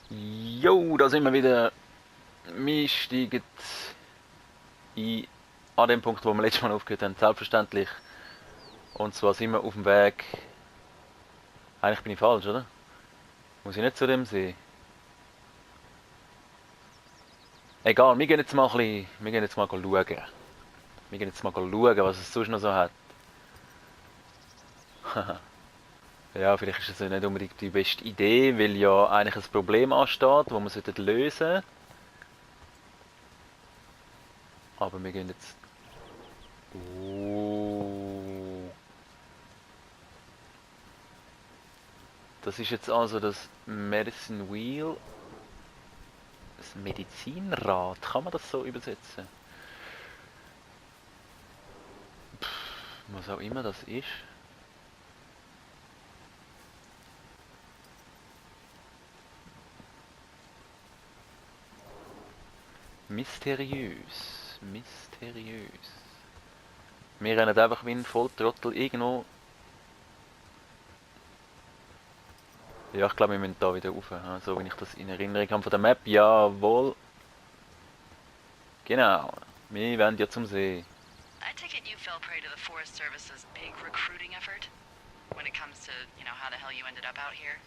Jo, da sind wir wieder. Wir steigen ein an dem Punkt, wo wir letztes Mal aufgehört haben. Selbstverständlich. Und zwar sind wir auf dem Weg. Eigentlich bin ich falsch, oder? Muss ich nicht zu dem sehen? Egal, wir gehen jetzt mal ein bisschen, wir gehen jetzt mal schauen. Wir gehen jetzt mal schauen, was es sonst noch so hat. Ja, vielleicht ist es ja nicht unbedingt die beste Idee, weil ja eigentlich ein Problem ansteht, das wir lösen sollten. Aber wir gehen jetzt... Oh. Das ist jetzt also das Medicine Wheel. Das Medizinrad, kann man das so übersetzen? Was auch immer das ist. Mysteriös. Mysteriös. Wir rennen einfach wie ein Volltrottel irgendwo. Ja, ich glaube, wir müssen da wieder rauf. So wie ich das in Erinnerung habe von der Map. Jawohl. Genau. Wir wollen ja zum See. I take it you fell prey to the Forest Service's big recruiting effort? When it comes to, how the hell you ended up out here?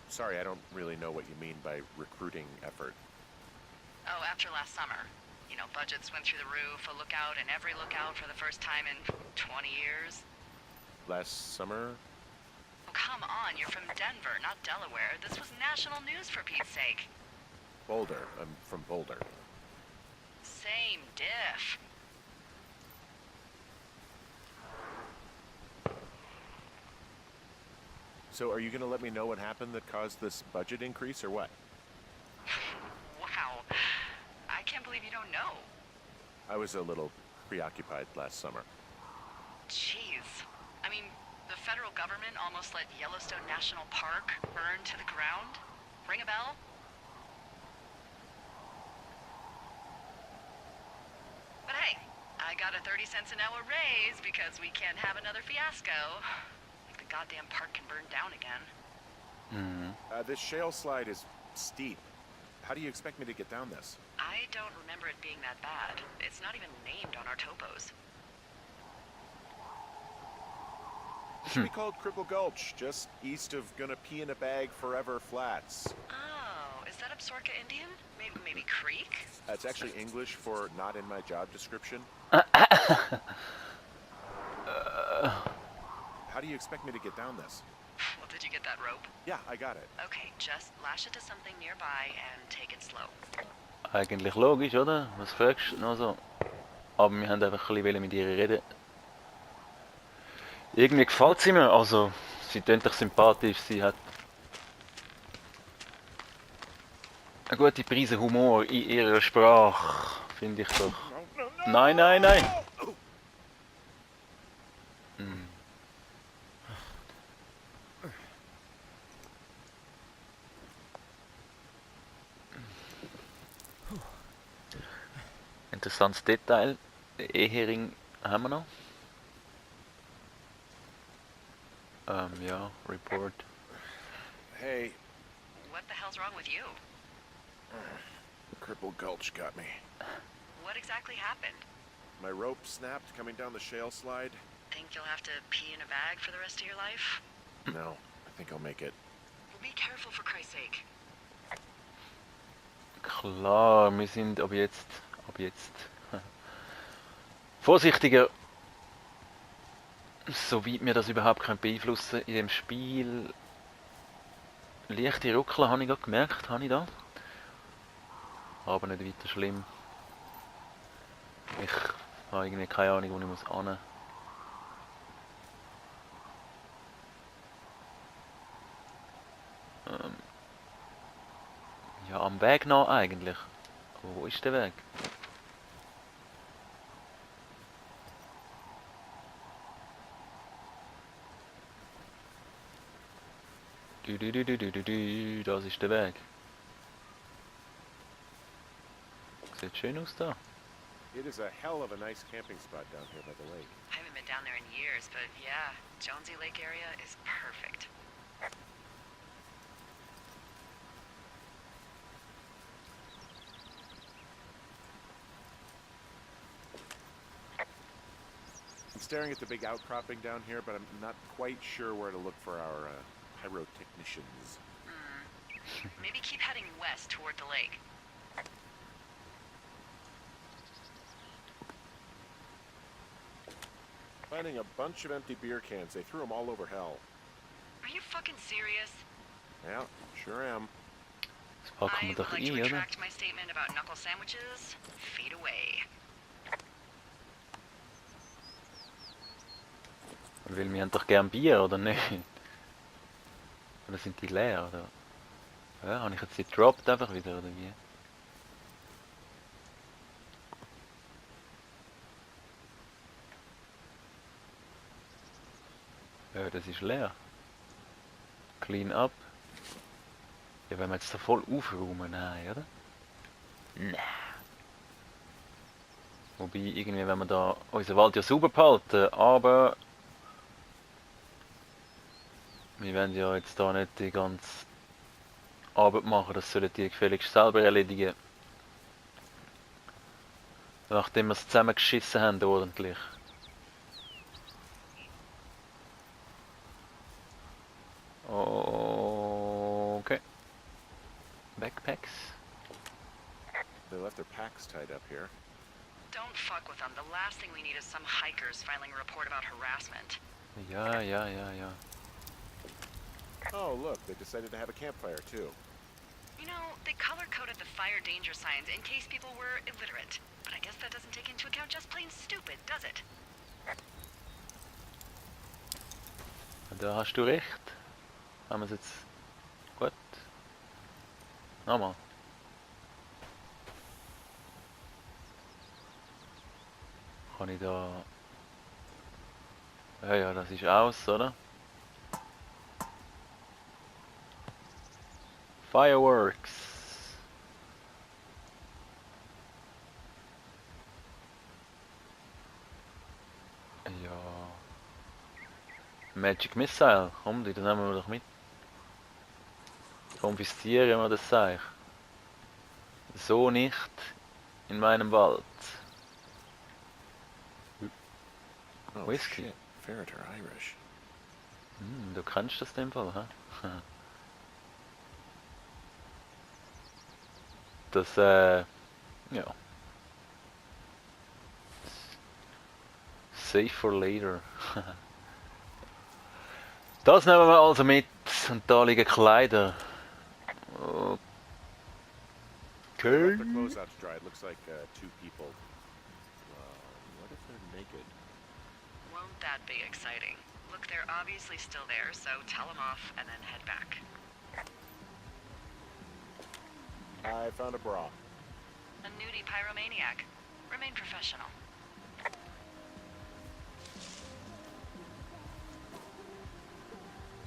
Sorry, I don't really know what you mean by recruiting effort. Oh, after last summer. Budgets went through the roof, a lookout in every lookout for the first time in 20 years. Last summer? Oh, come on, you're from Denver, not Delaware. This was national news for Pete's sake. Boulder. I'm from Boulder. Same diff. So are you gonna let me know what happened that caused this budget increase or what? Wow. I can't believe you don't know. I was a little preoccupied last summer. Jeez. I mean, the federal government almost let Yellowstone National Park burn to the ground? Ring a bell? But hey, I got a 30 cents an hour raise because we can't have another fiasco. Like the goddamn park can burn down again. This shale slide is steep. How do you expect me to get down this? I don't remember it being that bad. It's not even named on our topos. It should be called Cripple Gulch, just east of Gonna Pee in a Bag Forever Flats. Oh, is that Absaroka Indian? Maybe Creek? It's actually English for not in my job description. How do you expect me to get down this? Well, did you get that rope? Yeah, I got it. Okay, just lash it to something nearby and take it slow. Eigentlich logisch, oder? Was fragst du noch so? Aber wir haben einfach ein bisschen mit ihr reden. Irgendwie gefällt sie mir. Also, sie klingt doch sympathisch. Sie hat eine gute Prise Humor in ihrer Sprache. Finde ich doch. Nein, nein, nein! Interessantes Detail. Den Ehering haben wir noch. Ja, Report. Hey, What the hell's wrong with you? Cripple Gulch got me. What exactly happened? My rope snapped coming down the shale slide. Think you'll have to pee in a bag for the rest of your life? No, I think I'll make it. Well, be careful for Christ's sake. Klar, wir sind ab jetzt vorsichtiger, soweit wir das überhaupt beeinflussen können in dem Spiel. Leichte Ruckeln habe ich gerade gemerkt, habe ich da. Aber nicht weiter schlimm. Ich habe irgendwie keine Ahnung, wo ich muss hin. Ja, am Weg noch eigentlich. Aber wo ist der Weg? Das ist der Weg. Sieht schön aus da. It is a hell of a nice camping spot down here by the lake. I haven't been down there in years, but yeah, Jonesy Lake area is perfect. I'm staring at the big outcropping down here, but I'm not quite sure where to look for our pyrotechnicians. Maybe keep heading west toward the lake. Finding a bunch of empty beer cans. They threw them all over hell. Are you fucking serious? Yeah, sure am. Das packen I wir would doch like to ein, oder? retract my statement about knuckle sandwiches. Feet away. Weil wir haben doch gern Bier, oder nicht? Oder sind die leer, oder? Ja, habe ich jetzt die droppt einfach wieder, oder wie? Ja, das ist leer. Clean up. Ja, wenn wir jetzt da voll aufräumen, nein, oder? Nein. Wobei, irgendwie, wenn wir da unseren Wald ja sauber behalten, aber wir wollen ja jetzt da nicht die ganze Arbeit machen, das sollen die gefälligst selber erledigen. Nachdem wir es zusammengeschissen haben, ordentlich. Okay. Backpacks. They left their packs tied up here. Don't fuck with them. The last thing we need is some hikers filing a report about harassment. Ja. Oh, look, they decided to have a campfire too. You know, they color-coded the fire danger signs in case people were illiterate. But I guess that doesn't take into account just plain stupid, does it? Da hast du recht. Haben wir es jetzt gut? Nochmal. Kann ich da... Ja, das ist aus, oder? Fireworks. Ja. Magic Missile, komm, die nehmen wir doch mit. Konfiszieren wir das Zeug. So nicht in meinem Wald. Oh, Whisky. shit. Ferreter Irish. Du kannst das in dem Fall, hä? Das, ja. Save for later. Das nehmen wir also mit. Und da liegen Kleider. They left their Okay. clothes out to dry. It looks like two people. What if they're naked? Won't that be exciting? Look, they're obviously still there, so tell them off and then head back. I found a bra. A nudie pyromaniac. Remain professional.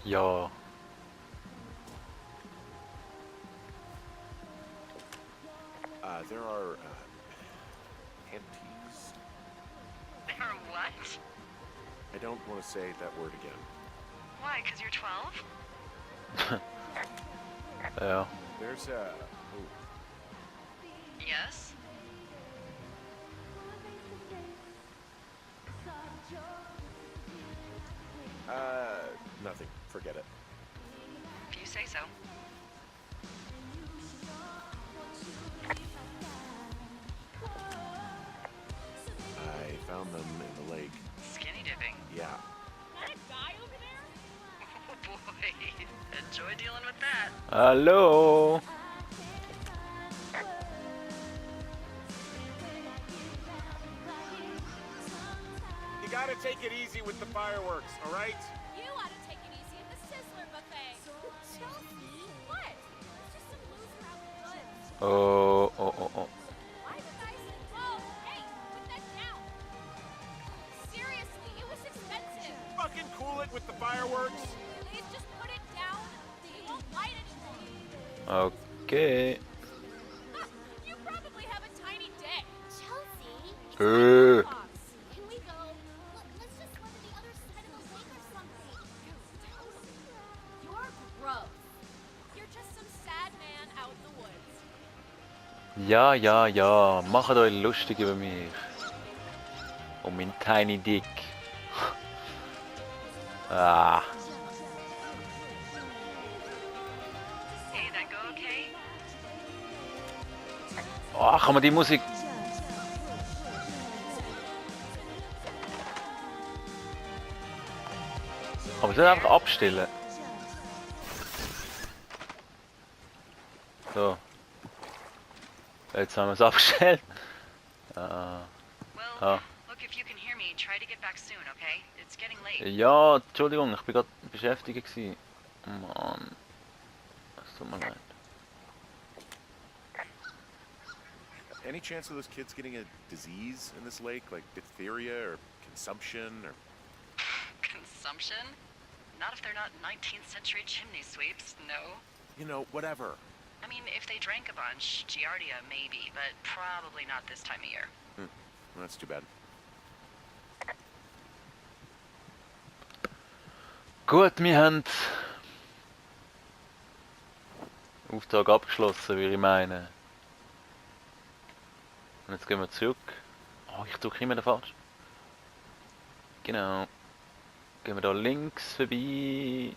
Ja. There are panties. Or what? I don't want to say that word again. Why, 'cause you're 12? Ja. There's a. Oh, Yes? nothing. Forget it. If you say so. I found them in the lake. Skinny dipping. Yeah. That guy over there? Oh boy. Enjoy dealing with that. Hallo. You gotta take it easy with the fireworks, all right? You ought to take it easy at the Sizzler buffet. Chelsea? What? It's just some loser out with guns. Oh. Why the guys? Whoa! Hey, put that down. Seriously, it was expensive. Fucking cool it with the fireworks. Please just put it down. You won't light anymore. Okay. You probably have a tiny dick. Chelsea. Uh. Can we go? Let's just Ja, ja, ja. Macht euch lustig über mich. Und mein Tiny Dick. Ah. Hey, that go okay? Oh, kann man die Musik... Kann man das einfach abstellen? So. Jetzt haben wir es abgestellt. Well, Ah. look, if you can hear me, try to get back soon, okay? It's getting late. Ja, Entschuldigung, ich bin gerade beschäftigt gewesen. Mann. Es tut mir leid. Any chance of those kids getting a disease in this lake, like diphtheria or consumption or... Consumption? Not if they're not 19th century chimney sweeps, no. You know, whatever. I mean, if they drank a bunch, Giardia maybe, but probably not this time of year. Well, that's too bad. Gut, wir haben Auftrag abgeschlossen, würde ich meinen. Und jetzt gehen wir zurück. Oh, ich drücke immer da falsch. Genau. Gehen wir da links vorbei.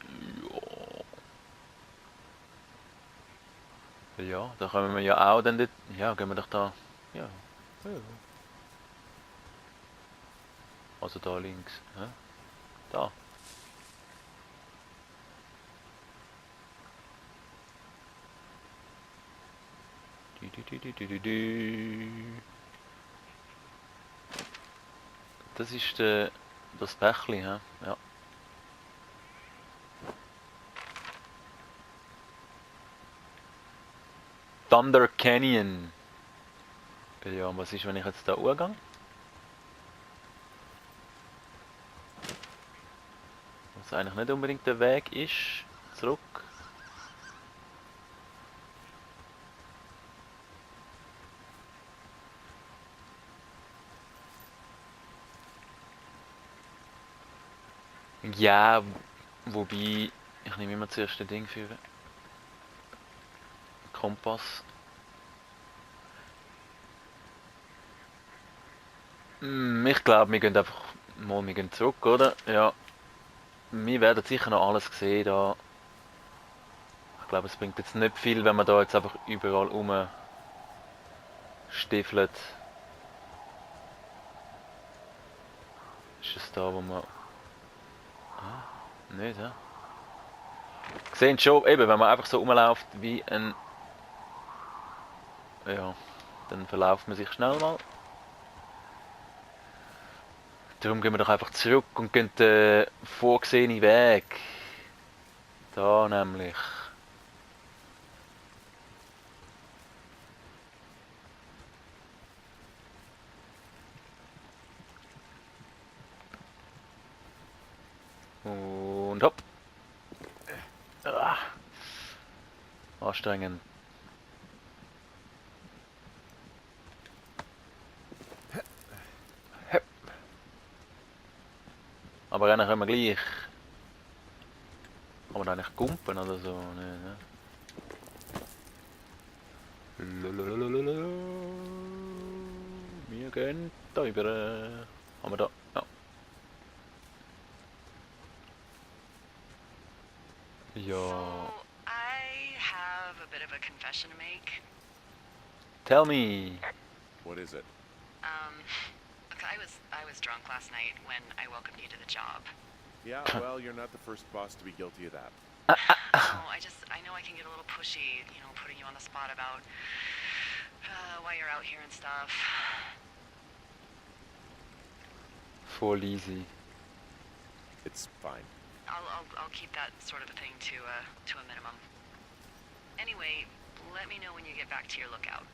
Ja. Ja, da kommen wir ja auch dann dort. Ja, gehen wir doch da. Ja. Ja. Also da links. Hä? Da. Das ist das Bächli, hä? Ja. Thunder Canyon. Ja, was ist, wenn ich jetzt da hochgehe? Was eigentlich nicht unbedingt der Weg ist. Zurück. Ja, wobei, ich nehme immer zuerst das Ding für Kompass. Ich glaube, wir gehen einfach mal zurück, oder? Ja. Wir werden sicher noch alles sehen da. Ich glaube, es bringt jetzt nicht viel, wenn man da jetzt einfach überall rumstiefelt. Ist es da, wo man... Nicht, ja? Sehen schon, eben, wenn man einfach so rumläuft wie ein... Ja, dann verlauft man sich schnell mal. Darum gehen wir doch einfach zurück und gehen den vorgesehenen Weg. Da nämlich. Und hopp. Anstrengend. Aber rennen können wir gleich. Kann man da eigentlich gumpen oder so? Nee, ne? Wir gehen da über. Haben wir da? Ja. Ja. So, I have a bit of a confession to make. Tell me. What is it? Look, I was drunk last night when I welcomed you to the job. Yeah, well, you're not the first boss to be guilty of that. No, I know I can get a little pushy, you know, putting you on the spot about why you're out here and stuff. Voll easy. It's fine. I'll keep that sort of a thing to a minimum. Anyway, let me know when you get back to your lookout.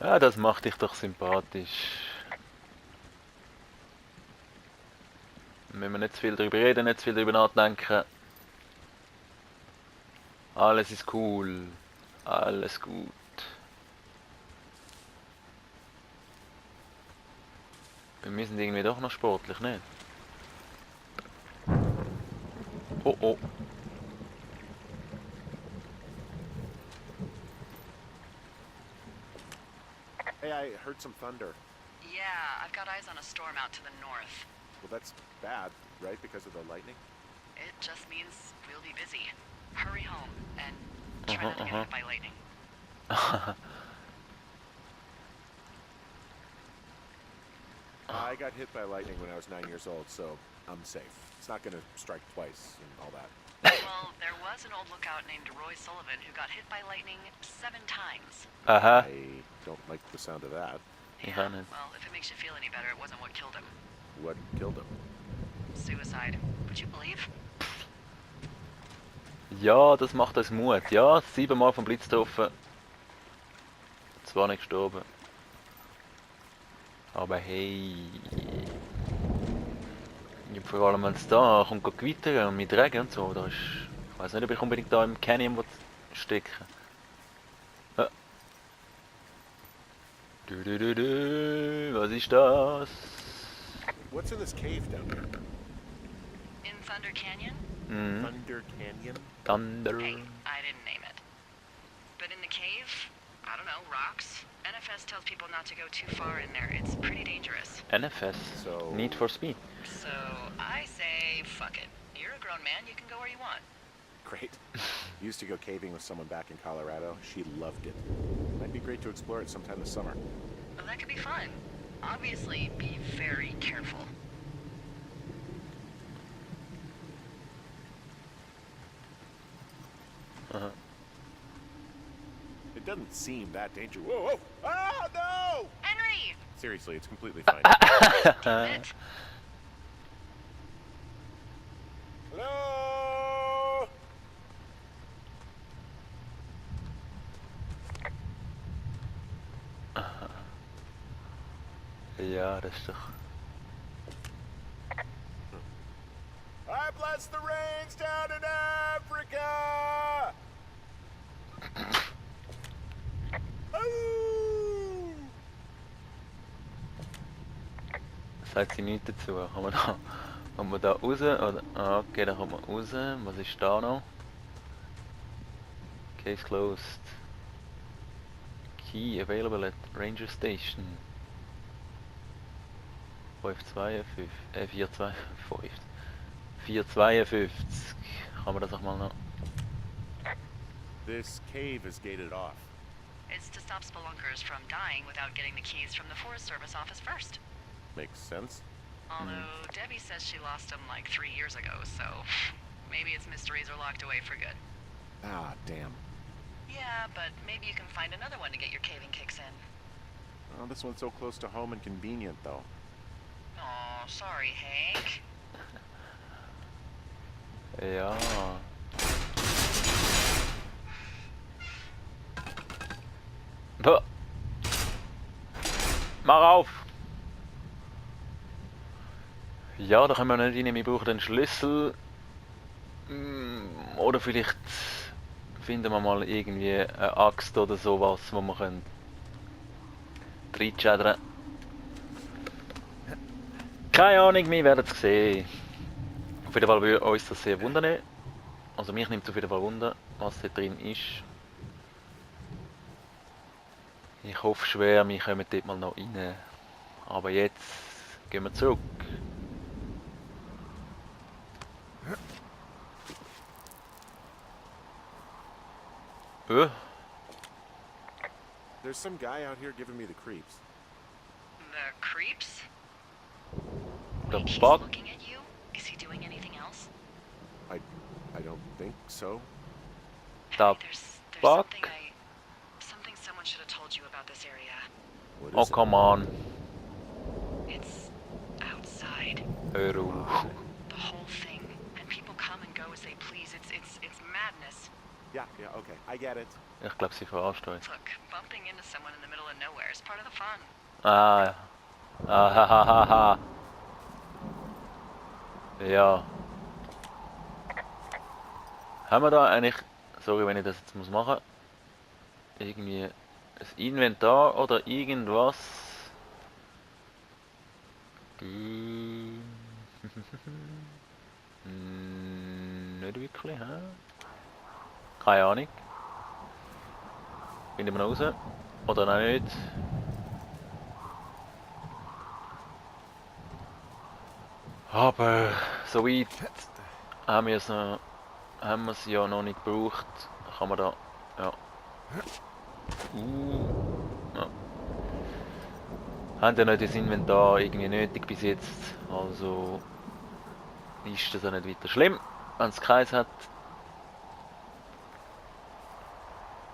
Ja, das macht dich doch sympathisch. Müssen wir nicht zu viel darüber reden, nicht zu viel darüber nachdenken. Alles ist cool. Alles gut. Wir sind irgendwie doch noch sportlich, nicht? Oh oh. Hey, I heard some thunder. Yeah, I've got eyes on a storm out to the north. Well, that's bad, right? Because of the lightning? It just means we'll be busy. Hurry home and try not to get hit by lightning. I got hit by lightning when I was 9 years old, so I'm safe. It's not gonna strike twice and all that. Well, there was an old lookout named Roy Sullivan who got hit by lightning 7 times. Aha. I don't like the sound of that. Yeah, Johannes. well, if it makes you feel any better, it wasn't what killed him. What killed him? Suicide. Would you believe? Ja, das macht uns Mut. Ja, 7-mal vom Blitz getroffen. Zwar nicht gestorben. Aber hey. Ja, vor allem wenn es da kommt gewittern und mit Regen und so. Da ist, ich weiß nicht, ob ich unbedingt da im Canyon stecken. Ja. Was ist das? What's in this cave down here? In Thunder Canyon? Mhm. Thunder Canyon? Thunder. Hey, I didn't name it. But in the cave, I don't know, rocks. NFS tells people not to go too far in there. It's pretty dangerous. NFS. So- Need for Speed. So I say, fuck it. You're a grown man, you can go where you want. Great. Used to go caving with someone back in Colorado. She loved it. Might be great to explore it sometime this summer. Well, that could be fun. Obviously, be very careful. Aha. It doesn't seem that dangerous. Whoa, whoa! Ah, no! Henry! Seriously, it's completely fine. Damn it. Hello? Ja, das ist doch. I bless the rains down in Africa! Au! Sagt sie nichts dazu. Kommen wir da raus? Oder? Ah, okay, da kommen wir raus. Was ist da noch? Case closed. Key available at Ranger Station. 552, 452. 452. Kann man das auch mal noch? This cave is gated off. It's to stop spelunkers from dying without getting the keys from the Forest Service office first. Makes sense. Although Debbie says she lost them like 3 years ago, so maybe its mysteries are locked away for good. Ah, damn. Yeah, but maybe you can find another one to get your caving kicks in. Oh, this one's so close to home and convenient, though. Aw, sorry, Hank. Ja. Boah. Mach auf! Ja, da können wir nicht rein. Wir brauchen den Schlüssel. Oder vielleicht finden wir mal irgendwie eine Axt oder sowas, wo wir können reinschädern. Keine Ahnung, wir werden es sehen. Auf jeden Fall würde uns das sehr wundern. Also mich nimmt es auf jeden Fall wunder, was da drin ist. Ich hoffe schwer, wir kommen dort mal noch rein. Aber jetzt gehen wir zurück. There's some guy out here giving me the creeps. The creeps? The Wait, he's fuck? looking at you? Is he doing anything else? I don't think so. The Henry, there's fuck? something someone should have told you about this area. What Oh is it? come on. It's outside. Hör auf. The whole thing. And people come and go as they please. It's madness. Yeah, okay. I get it. Ich glaube, sie verarscht uns. Look, bumping into someone in the middle of nowhere is part of the fun. Ah, ja. Ahahaha. Ja. Haben wir da eigentlich, sorry wenn ich das jetzt muss machen, irgendwie ein Inventar oder irgendwas? Nicht wirklich, hä? Keine Ahnung. Finden wir noch raus? Oder noch nicht? Aber so weit haben wir es ja noch nicht gebraucht. Kann man da. Ja. Ja. Haben ja nicht das Inventar irgendwie nötig bis jetzt. Also ist das auch nicht weiter schlimm, wenn es keins hat.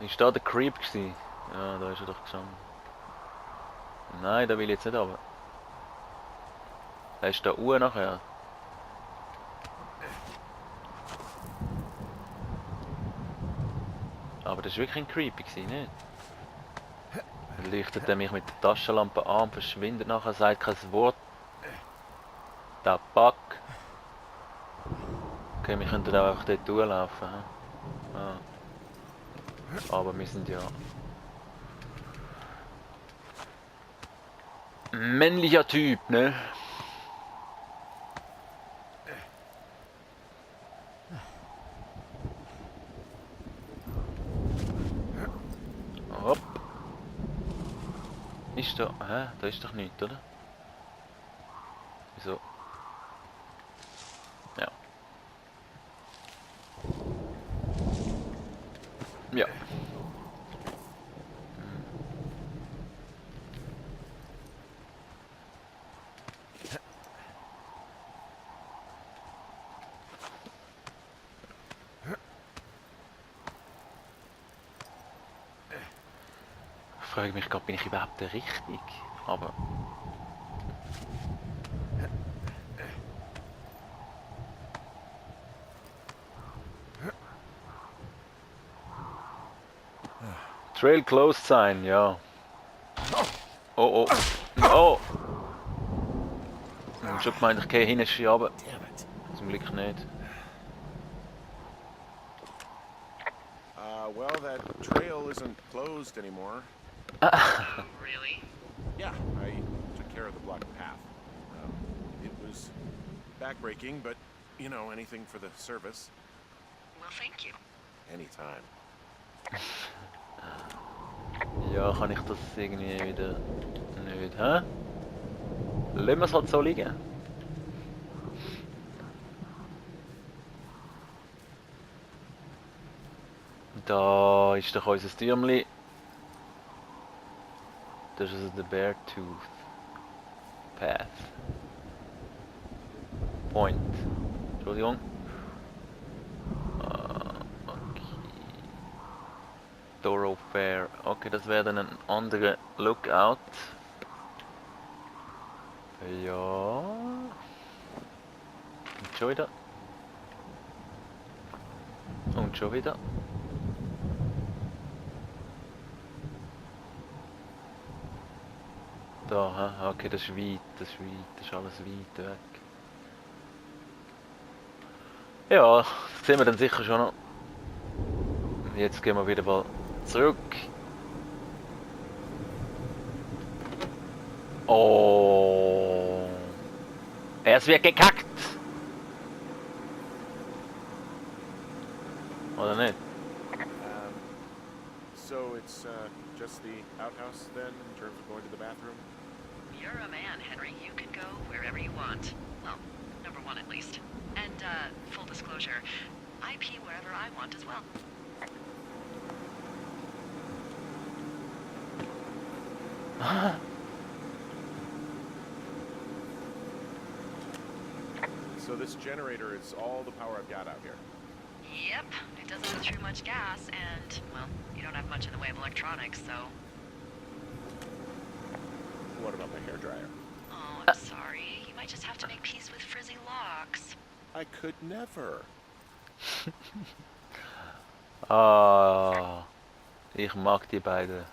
Ist da der Creep gewesen? Ja, da ist er doch gestanden. Nein, da will ich jetzt nicht runter. Da ist da Uhr nachher. Aber das war wirklich ein Creepy, nicht? Dann leuchtet er mich mit der Taschenlampe an und verschwindet nachher, sagt kein Wort. Tabak. Okay, wir könnten auch einfach dort durchlaufen. Ah. Aber wir sind ja männlicher Typ, ne? Hopp. Ist da. Hä? Da ist doch nichts, oder? Wieso? Ja. Ja. Ich frage mich gerade, bin ich überhaupt der Richtig? Aber. Trail closed sein, ja. Oh oh. Oh! Ich hab schon gemeint, ich gehe hinten runter. Zum Glück nicht. Well, that trail isn't closed anymore. Really? Yeah, I took care of the blocked path. It was backbreaking, but, you know, anything for the service. Well, thank you. Anytime. Ja, kann ich das irgendwie wieder nicht, hä? Lassen wir es halt so liegen. Da ist doch unser Türmli. Das ist also der Beartooth Path. Point. Entschuldigung. Okay. Thoroughfare. Okay, das wäre dann ein anderer Lookout. Ja. Und schon wieder. Und schon wieder. Da, hä? Okay, das ist weit, das ist weit, das ist alles weit weg. Ja, das sehen wir dann sicher schon noch. Jetzt gehen wir wieder mal zurück. Oh. Es wird gekackt! Oder nicht? So it's just the outhouse then, in terms of going to the bathroom? You're a man, Henry. You can go wherever you want. Well, number one at least. And, full disclosure, I pee wherever I want as well. So this generator is all the power I've got out here. Yep, it doesn't go through much gas, and, well, you don't have much in the way of electronics, so... What about my hairdryer? Oh, I'm sorry. You might just have to make peace with frizzy locks. I could never. Ah, ich mag die beiden.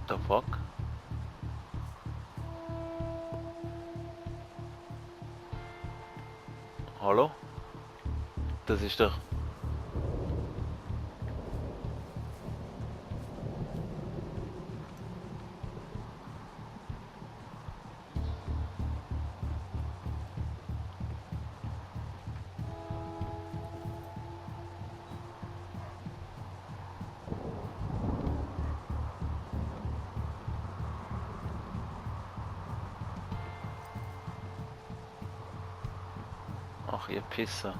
The fuck? Hallo? Das ist doch... Ach, ihr Pisser.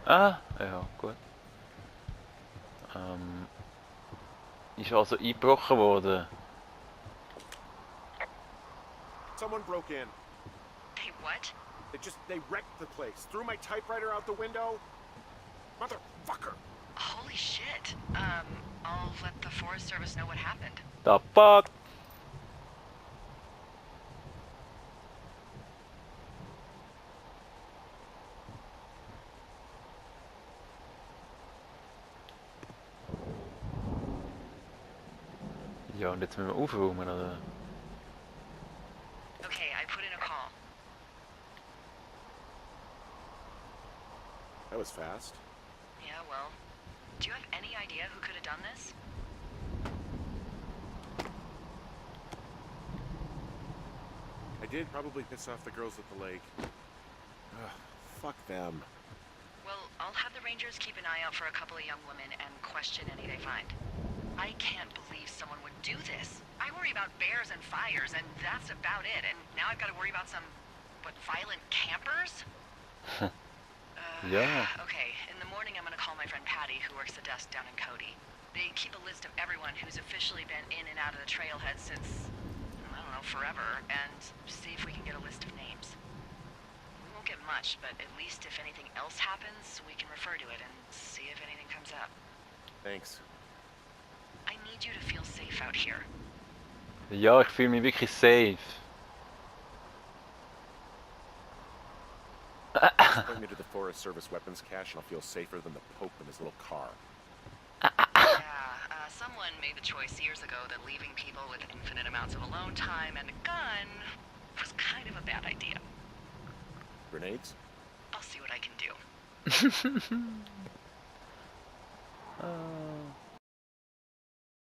Ah, ja, gut. Ist also eingebrochen worden. Someone broke in. Hey, what? They wrecked the place. Threw my typewriter out the window. Motherfucker. Holy shit. I'll let the Forest Service know what happened. The fuck? Ja, und jetzt müssen wir aufräumen, oder? Okay, I put in a call. That was fast. Yeah, well, do you have any idea who could have done this? I did probably piss off the girls at the lake. Ugh, fuck them. Well, I'll have the Rangers keep an eye out for a couple of young women and question any they find. I can't believe someone would do this. I worry about bears and fires, and that's about it. And now I've got to worry about some, violent campers? Yeah. Okay, in the morning I'm going to call my friend Patty, who works the desk down in Cody. They keep a list of everyone who's officially been in and out of the trailhead since, I don't know, forever, and see if we can get a list of names. We won't get much, but at least if anything else happens, we can refer to it and see if anything comes up. Thanks. I need you to feel safe out here. Ja, ich fühle mich wirklich safe. Point me to the Forest Service weapons cache and I'll feel safer than the Pope in his little car. Yeah, someone made the choice years ago that leaving people with infinite amounts of alone time and a gun was kind of a bad idea. Grenades? I'll see what I can do.